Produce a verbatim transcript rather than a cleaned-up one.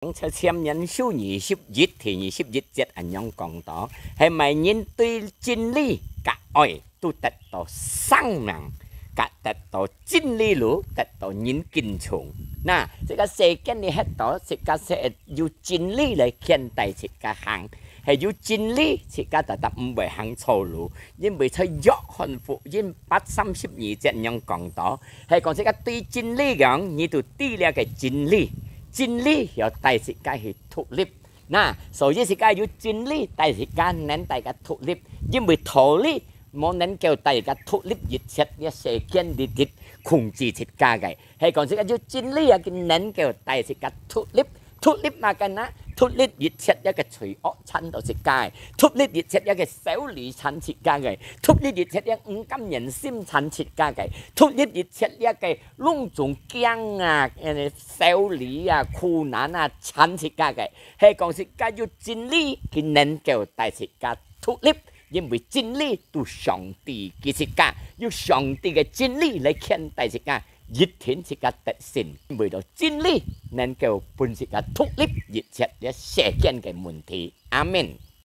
在箴言書二十一第二十一節恁樣講到，係麼人對真理佮愛都得到生命，佮得到真理路，得到人敬重。那，這个世間裡歇到，自家係有真理來牽帶自家行，係有真理，自家特特毋會行錯路。因為在約翰福音八三十二節恁樣講到，係講自家對真理講，你就知這个真理，真理要帶自家去獨立。那，所以自家有真理帶自家，能帶自家獨立，因為道理無能夠帶自家獨立一切這世間裡底控制自家个。係講自家有真理啊，佢能夠帶自家獨立。獨立麼个呢？獨立一切這个罪惡纏到自家个，獨立一切這个愁慮纏自家个，獨立一切這毋甘願心纏自家个，獨立一切這个攏總驚啊、呃，愁慮啊、苦難啊纏自家个。 係講自家有真理，佢能夠帶自家獨立，因為真理都上帝佢自家，有上帝个真理來牽帶自家，一定自家得勝，為到真理能夠分自家獨立一切這世間个問題。阿們。